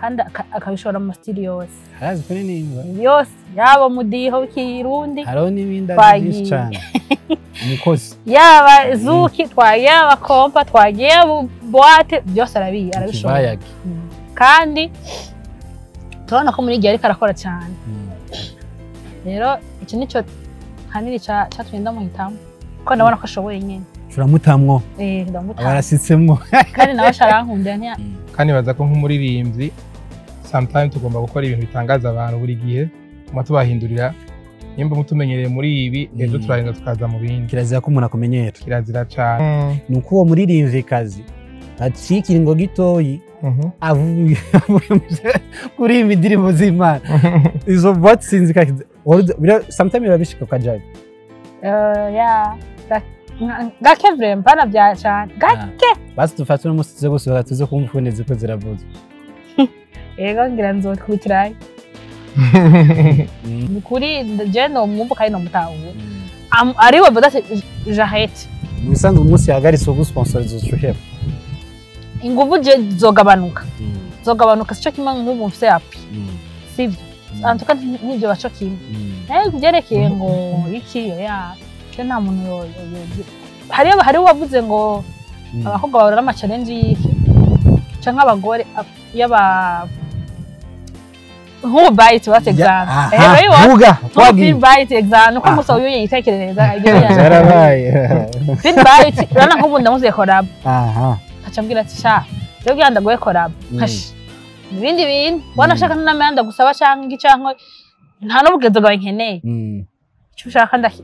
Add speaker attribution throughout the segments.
Speaker 1: Kandi akabishora mu ma style yose.
Speaker 2: Harazi kuririmba.
Speaker 1: Yose, yaba mudiho w'ikirundi,
Speaker 2: Hariho n'ibindi azi byinshi
Speaker 1: twagiye.
Speaker 2: cane. Umukozi.
Speaker 1: Yaba zouk, twagiye, yaba kompa, twagiye, boîte, byose arabishobora.
Speaker 2: Ikivayagi.
Speaker 1: Kandi turabona ko muri igihe ariko arakora cyane. Rero iki nicyo hanini cyatumye ndamuhitamo, kuko ndabona ko ashoboye nyine.
Speaker 2: Turamutamwo.
Speaker 1: Eh, ndamutanga.
Speaker 2: Abarasitsemwo.
Speaker 1: Kandi nawe asharankundira ntiya.
Speaker 3: Kandi baza ko nk'umuririmbyi sometimes tugomba gukora ibintu bitangaza abantu buri gihe, tuma tubahindurira. Nimba mutumenyereye muri ibi, ejo turarinda tukaza mu bindi.
Speaker 2: Kirazira ko umuntu akumenyera.
Speaker 3: Kirazira cane.
Speaker 2: Ni uko uwo muririmvyikazi aciye ikiringo gitoyi avuye kuririmba indirimbo z'Imana, izo boîte sinzi sometimes birabishika ukajayo.
Speaker 1: Ya, gake vraiment, mpana bya cyane, gake.
Speaker 2: Basi dufate uno musi tuze gusohoka, tuze kumva ukuntu ziko ziravuzwa.
Speaker 1: Yego, ngira nzokubitirayo. Ni kuri je nomwumva kandi nomutahura. Ariwe bavuga ati j'arrête.
Speaker 2: Mu bisanzwe umunsi yahagaritse ugusponsoriza ucuheba.
Speaker 1: Inguvu je zogabanuka, zogabanuka. Sico kimwe nk'ubu mfise appui, sivyo? Antuka nivyo baco kimwe naye kubyerekeye ngo iki ya je nta muntu hariyo hariho uwavuze ngo abakobwa bahura n'ama challenge y'iki canke abagore yaba nk'ubu bayiti bate exam, urabibona?
Speaker 2: Vuga.
Speaker 1: Nk'ubu
Speaker 2: Twagiye.
Speaker 1: Feedback exam uko musa uyu yitekerereza ibyo
Speaker 2: Byarabaye.
Speaker 1: Feedback, urabona nk'ubu ndamuziye collab, aca ambwira ati: "Sha rero kugira ndaguhe collab, nkashi ibindi bintu wanashaka ntanamenya ndagusaba canke iki canke nta n'ubugenzo bwawe nkeneye, icyo ushaka ndaki."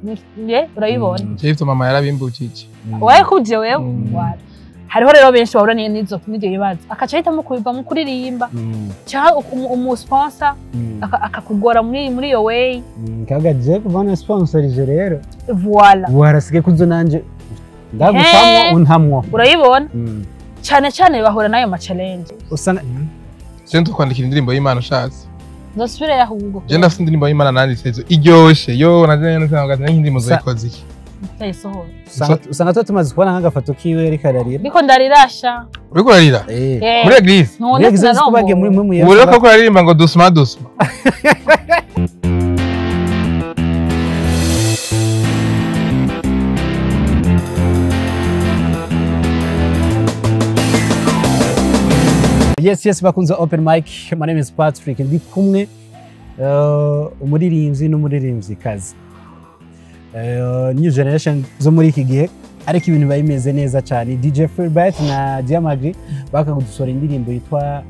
Speaker 1: Urabibona?
Speaker 3: Jewe mama yarabimbukije.
Speaker 1: Waye kuje wewe. Wala. Hariho rero benshi bahura n'ivyo bibazo, akaca ahitamo kubiva mu kuririmba cyangwa umu sponsor akakugora muri iyo way.
Speaker 2: Kaga je kubona sponsorije rero.
Speaker 1: Voilà.
Speaker 2: Warasigaye kuzo nanje ndagutamwo untamwo.
Speaker 1: Urayibona? Cyane cyane bahura n'ayo ma challenge.
Speaker 2: Usanga
Speaker 3: Je nzokwandikira indirimbo y'Imana ushatse.
Speaker 1: Nzosubire ahubwo.
Speaker 3: Je ndafite indirimbo y'Imana nanditse izo iryoshe yo naje nsanga nk'indirimbo zoyikoze iki.
Speaker 1: Ndayisohora.
Speaker 2: Usanga tuba tumaze kubona nk'agafoto kiwe ariko ararira.
Speaker 1: Ndiko ndarirasha.
Speaker 3: Uriko urarira?
Speaker 2: Eh.
Speaker 1: Eh,
Speaker 3: Muri église?
Speaker 1: None
Speaker 2: Muri église ko bagiye muri muri
Speaker 3: Ubu rero ko uraririmba ngo doucement doucement.
Speaker 2: Yes, bakunze open mic. My name is Patrick, ndi kumwe umuririmbyi n'umuririmbyikazi, new generation zo muri iki gihe, ariko ibintu biba bimeze neza cyane. DJ Philbert na Diamagri bakagudusora indirimbo yitwa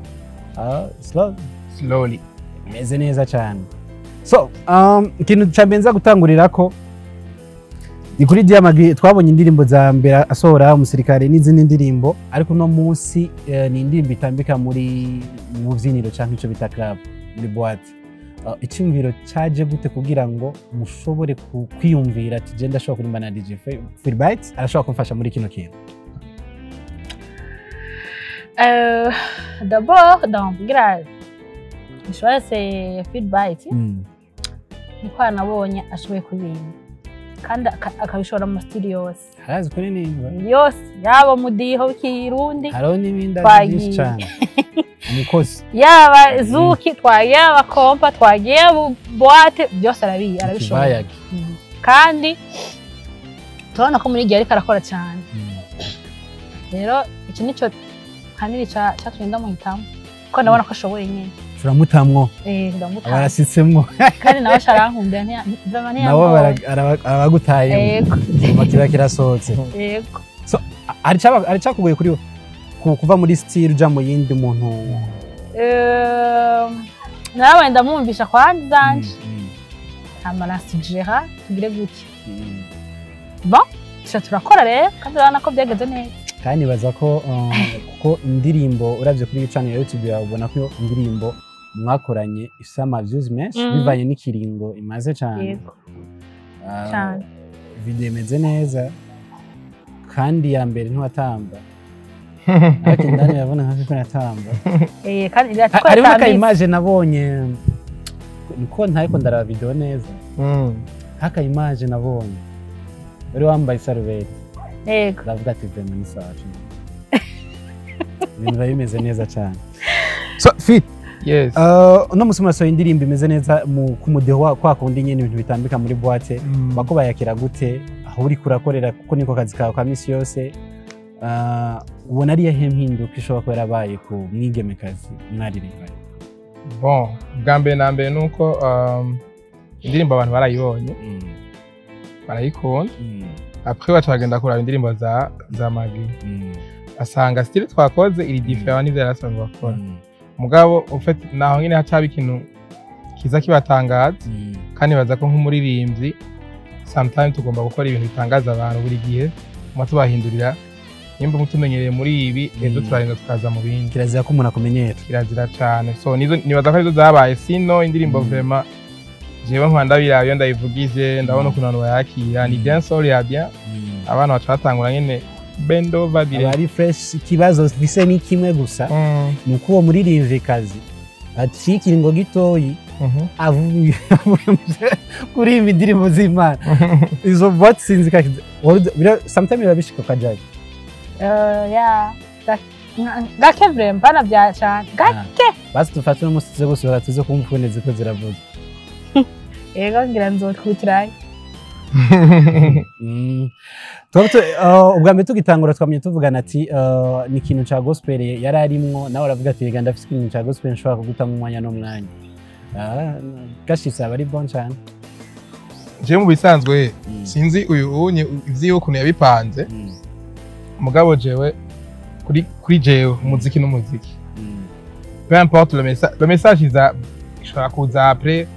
Speaker 2: Slow.
Speaker 3: Slowly.
Speaker 2: Imeze neza cyane. So ikintu cya mbere nza gutangurira ko ni kuri Diamagri. Twabonye indirimbo za mbere asohora, umusirikare n'izindi ndirimbo, ariko uno munsi ni indirimbo itambika muri mu byiniro cyangwa icyo bita club, muri boîte. Icyumviro cyaje gute kugira ngo mushobore kwiyumvira ati je ndashobora kuririmba na DJ Philbert, arashobora kumfasha muri kino kintu?
Speaker 1: D'abord, donc kugira nshobora se feedback, niko nabonye ashoboye kuririmba kandi akabishora mu ma style yose.
Speaker 2: Harazi kuririmba.
Speaker 1: Yose, yaba mudiho w'ikirundi,
Speaker 2: Hariho n'ibindi azi
Speaker 1: twagiye.
Speaker 2: byinshi cyane. Umukozi.
Speaker 1: Yaba zouk, twagiye, yaba kompa, twagiye, boîte, byose arabishobora.
Speaker 2: Ikivayagi.
Speaker 1: Kandi turabona ko muri igihe ariko arakora cyane. Rero iki nicyo hanini cyatumye ndamuhitamo, kuko ndabona ko ashoboye nyine.
Speaker 2: Turamutamwo.
Speaker 1: Eh, ndamutanga.
Speaker 2: Abarasitsemwo.
Speaker 1: Kandi nawe asharankundira vraiment
Speaker 2: Nabo
Speaker 1: ntiyangora.
Speaker 2: Arabagutayemo.
Speaker 1: Yego.
Speaker 2: Iguma kiba kirasohotse.
Speaker 1: Yego.
Speaker 2: Hari icyakugoye kuri we kuva muri style uja mu yindi muntu?
Speaker 1: Nawe ndamwumvisha kwa zanje, hama aransugera tugire gutya. Bon, tuca turakora rero, kandi urabona ko byageze neza.
Speaker 2: Kandi nibaza ko kuko indirimbo uravye kuri channel ya YouTube yawe, ubona ko indirimbo mwakoranye ifise ama views menshi bivanye n'ikiringo imaze cane.
Speaker 1: Yego. Cane.
Speaker 2: Video imeze neza kandi ya mbere ntiwatamba, ariko indani urabona nka ko natamba.
Speaker 1: Eh, kandi iriya
Speaker 2: Hariho n'aka
Speaker 1: twatambitse.
Speaker 2: image nabonye, niko ntariko ndaraba video neza, haka image nabonye wari wambaye isarubeti.
Speaker 1: Yego.
Speaker 2: Ndavuga ati vraiment ni sawa, ibintu biba bimeze neza cyane. So fit
Speaker 3: Yes.
Speaker 2: Uno musi murasohoye indirimbo imeze neza mu kumudeho kwa kundi nyene ibintu bitambika muri boîte. Bako bayakira gute aho uri kurakorera, kuko niko kazi kawe ka misi yose? Ubona ari yahe mpinduka ishobora kuba yarabaye ku mwigemekazi mwaririmbanye?
Speaker 3: Bon, bwa mbere na mbere nuko indirimbo abantu barayibonye, barayikunda. Après baca bagenda kuraba indirimbo za Magi, asanga style twakoze iri différent n'ivyo yari asanzwe akora. Mugabo en fait naho nyene hacaba ikintu kiza kibatangaza, kandi baza ko nk'umuririmbyi sometimes tugomba gukora ibintu bitangaza abantu buri gihe, tuma tubahindurira. Nimba mutumenyereye muri ibi, ejo turarinda tukaza mu bindi.
Speaker 2: Kirazira ko umuntu akumenyera.
Speaker 3: Kirazira cane. So nizo nibaza ko arizo zabaye. Sino indirimbo, vraiment jewe nkwa ndabiraba, iyo ndayivugije ndabona ukuntu abantu bayakira, ni dancehall ya bien. Abana baca batangura nyene bend over
Speaker 2: Aba
Speaker 3: direct.
Speaker 2: ari fresh. Ikibazo mfise ni kimwe gusa, ni uko uwo muririmvikazi aciye ikiringo gitoyi avuye kuririmba indirimbo z'Imana, izo boîte sinzi sometimes birabishika ukajayo.
Speaker 1: Ya, gake vraiment, mbana bya cyane gake.
Speaker 2: Basi dufate uno musi tuze gusubira tuze kumva ukuntu ziko ziravuga.
Speaker 1: Yego, ngira nzokubitirayo.
Speaker 2: Ubwa mbere tugitangura twamye tuvugana ati ni ikintu ca gospel yari arimwo, nawe aravuga ati rega ndafise ikintu ca gospel nshobora kugutamo umwanya n'umwanya. Gashitse aba ari bon cane.
Speaker 3: Jewe mu bisanzwe sinzi uyu unye ivyiwe ukuntu yabipanze, mugabo jewe kuri jewe umuziki n'umuziki, peu importe le message. Le message iza ishobora kuza après.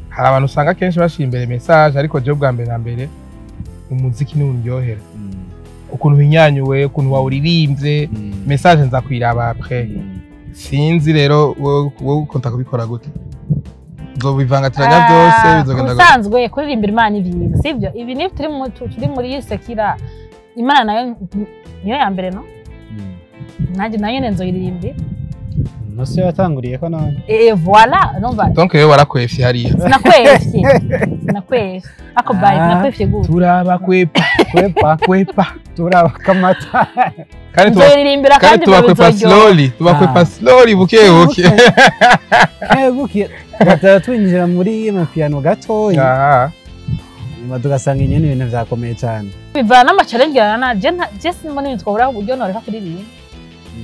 Speaker 3: Hari abantu usanga kenshi bashira imbere message, ariko jewe bwa mbere na mbere umuziki niwo undyohera, ukuntu uhinyanyuwe, ukuntu wawuririmbye. Message nza kuyiraba après. Sinzi rero wowe ukunda kubikora gute, uzobivangatiranya byose, bizogenda gute?
Speaker 1: Ubusanzwe kuririmbira Imana ni byiza, sibyo? Ibi ni turi muri sekira, Imana nayo niyo ya mbere, no nanjye nayo nyene nzoyiririmbira.
Speaker 2: Nose yatanguriye ko none.
Speaker 1: Eh, voilà, numva.
Speaker 3: Donc rero warakwefye hariya.
Speaker 1: Sinakwefye, sinakwefye ako bayi.
Speaker 2: Ah.
Speaker 1: Sinakwefye gute?
Speaker 3: Turabakwepa.
Speaker 2: Kwepa.
Speaker 3: Kwepa.
Speaker 2: Turabakamata.
Speaker 3: Kandi tuba
Speaker 1: Nzoyiririmbira
Speaker 3: kandi
Speaker 1: kandi
Speaker 3: tubakwepa
Speaker 1: bizoryoha.
Speaker 3: slowly, tubakwepa
Speaker 2: Ah.
Speaker 3: slowly, buke buke.
Speaker 2: Buke gatara twinjira muri mapiano gatoyi, nyuma tugasanga inyene ibintu vyakomeye cane.
Speaker 1: Bivana n'ama challenge na je simbona ibintu twabura uburyo noreka kuririmba.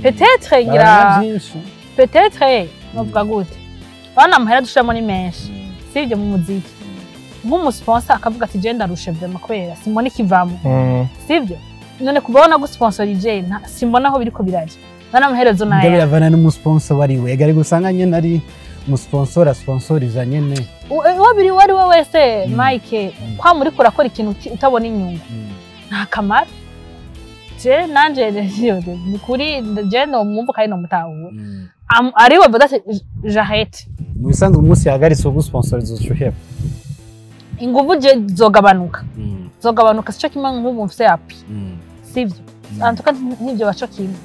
Speaker 1: Peut-être ngira
Speaker 2: Barabona vyinshi.
Speaker 1: Peut-être novuga gute, urabona amahera dushiramo ni menshi, sibyo? Mu muziki, nk'umu sponsor akavuga ati je ndarushe vraiment kubera simbona ikivamo, sibyo? None kuva nagusponsorije simbona aho biriko biraja, none amaherezo
Speaker 2: Mbwa
Speaker 1: naya?
Speaker 2: Biravana n'umu sponsor wari we, gari gusanga nyene ari umu sponsor asponsoriza nyene.
Speaker 1: Uwo biri uwo ari we wese, Mike, kwa muri kurakora ikintu utabona inyungu, nta kamaro. Je nanje ni kuri je no mwumva kandi nomutahura. Ariwe avuga ati j'arrête.
Speaker 2: Mu bisanzwe umunsi yahagaritse ugusponsoriza ucuheba.
Speaker 1: Inguvu je zogabanuka, zogabanuka. Sico kimwe nk'ubu mfise appui, sivyo? En tout cas n'ivyo baco kimwe.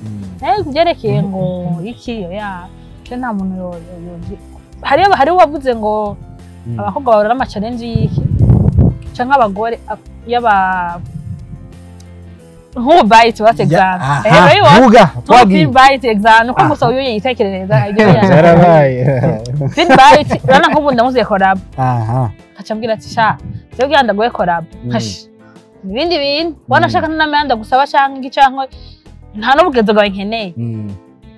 Speaker 1: Byerekeye ngo iki, ya je nta muntu hariyo wavuze ngo abakobwa bahura n'ama challenge y'iki canke abagore yaba nk'ubu bayiti bate exam, urabibona?
Speaker 2: Vuga.
Speaker 1: Nk'ubu
Speaker 2: Twagiye.
Speaker 1: Feedback exam uko
Speaker 2: Ah.
Speaker 1: gusa uyu yitekerereza ibyo
Speaker 2: Byarabaye.
Speaker 1: Feedback, urabona nk'ubu ndamuziye collab, nkaca ambwira ati sha jewe kugira ndaguhe collab, nkashi ibindi bintu wanashaka ntanamenya ndagusaba canke iki canke nta n'ubugenzo bwawe nkeneye,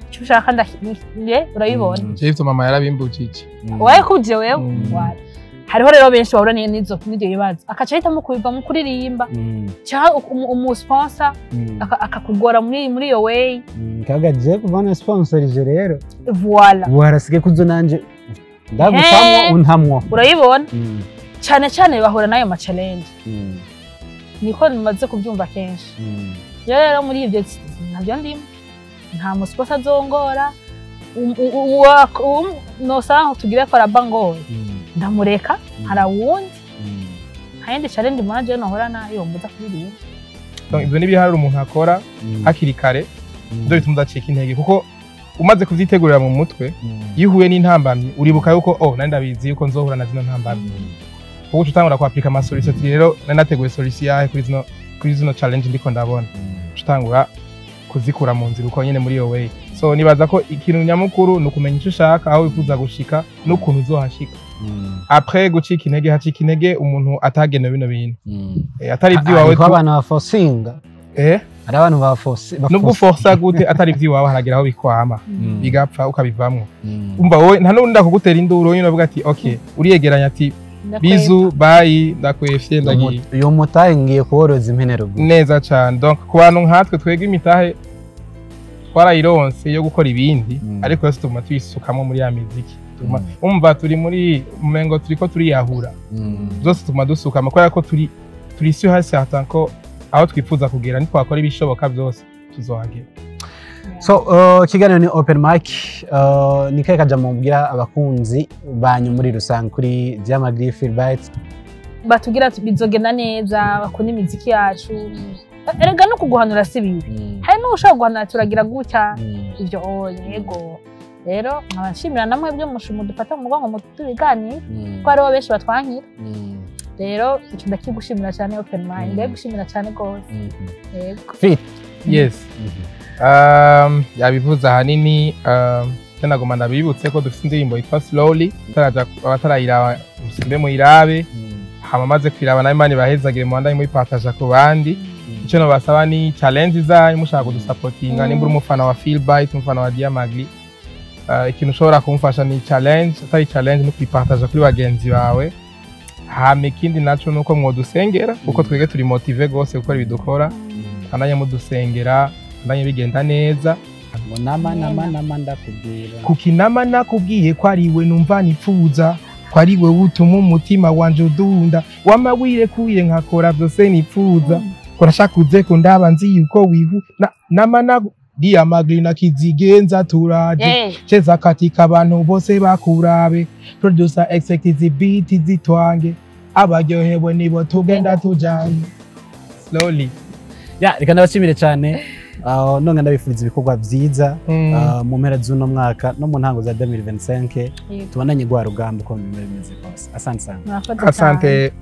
Speaker 1: icyo ushaka ndakiriye, urabibona?
Speaker 3: Jewe ivyo mama yarabimbujije.
Speaker 1: Wowe kuje wewe.
Speaker 3: Mm.
Speaker 1: Wala. Hariho rero benshi bahura n'ivyo bibazo, akaca ahitamo kubiva mu kuririmba cyangwa umu sponsor akakugora muri iyo way.
Speaker 2: Kaga je kuva na sponsorije rero
Speaker 1: Voilà.
Speaker 2: warasigaye kuzo nanje ndagutamwo untamwo.
Speaker 1: Urayibona? Cyane cyane bahura n'ayo ma challenge, niko nimaze kubyumva kenshi. Rero muri ibyo ntabyo ndimo, nta mu sponsor azongora. Nosanga tugire collabo ngoye, ndamureka, hari awundi. Nta yindi challenge mbona jewe nohora nayo mbuza kuririmba.
Speaker 3: Donc ivyo ni ibiharuro umuntu akora hakiri kare, nivyo bituma udacika intege, kuko umaze kuvyitegurira mu mutwe, iyo uhuye n'intambamyi uribuka yuko oh nari ndabizi yuko nzohura na zino ntambamyi, kuko uca utangura kwapplika ama solution, ati rero nari nateguye solution yahe kuri zino challenge ndiko ndabona, uca utangura kuzikura mu nzira uko nyene muri iyo way. So nibaza ko ikintu nyamukuru ni ukumenya icyo ushaka, aho wifuza gushika n'ukuntu uzohashika. Après gucika intege, hacika intege umuntu atagenewe bino bintu. Atari iby'iwawe.
Speaker 2: Hariho abantu bafosinga. Hari abantu bafosi.
Speaker 3: Nubwo uforsa gute, atari iby'iwawe, haragira aho bikwama, bigapfa, ukabivamwo. Umva, wowe nta n'undi akugutera induru, nyine uvuga ati okay, uriyegeranya ati bisous, bye, ndakwefye, ndagiye.
Speaker 2: Uyu mutahe ngiye kuworoza impene ruguru.
Speaker 3: Neza cyane. Donc ku bantu nkatwe, twebwe imitahe twarayironse yo gukora ibindi, ariko yose tuguma tuyisukamo muri ya miziki. Umva, turi muri umengo turiko turiyahura, byose tuguma dusukamo kubera ko turi sûr et certain ko aho twifuza kugera, nitwakora ibishoboka byose, tuzohagera.
Speaker 2: So ikiganiro ni open mic. Ni kahe kajambo mubwira abakunzi banyu muri rusange kuri Diamagri Philbyte?
Speaker 1: Batubwira ati bizogenda neza, bakunda imiziki yacu. Erega no kuguhanura si bibi, hari n'ushobora guhanura, turagira gutya ibyo. Oh, yego, rero nkaba nshimira namwe byo mushumu dufata mu mugongo mu tubiganiro, kuko hariho benshi batwankira. Rero icyo ndakigushimira cyane, open mind, ndagushimira cyane rwose, yego.
Speaker 2: Fit.
Speaker 3: Yes. Yabivuze ahanini. Icyo nagomba ndabibutse ko dufite indirimbo yitwa Slowly, abatarayiraba musimbe muyirabe. Hama maze kuyiraba nayo, Imana ibahezagire, mubandaye muyipartaja ku bandi. Icyo nobasaba ni challenge zanyu mushaka kudusapotinga. Nimba uri umufana wa Philbyte, umufana wa Diamagli, ikintu ushobora kumufasha ni challenge, atari challenge no kuyipartaja kuri bagenzi bawe. Hama ikindi naco nuko mwodusengera, kuko twebwe turi motivé gose gukora ibidukora. Bandanye mudusengera, bandanye bigenda neza.
Speaker 2: Ngo nama nama nama ndakubwira.
Speaker 3: Kukinama nakubwiye ko ari we numva nipfuza, ko ari we utuma umutima wanje udunda, wama wirekuye nkakora byose nipfuza, ko nashaka uze kundaba, nzi yuko wihu na, nama na Diamagri na Kizigenza turaje. Cheza katika abantu bose bakurabe, producer executive beat zitwange, abaryohewe nibo tugenda tujanye. Slowly.
Speaker 2: Ya, reka ndabashimire cyane. Nonga ndabifuriza ibikorwa byiza mu mpera z'uno mwaka no mu ntango za 2025.
Speaker 1: Yego.
Speaker 2: Tubandanye rwa rugamba uko bimeze kose. Asante sana.
Speaker 1: Murakoze cyane.
Speaker 3: Asante.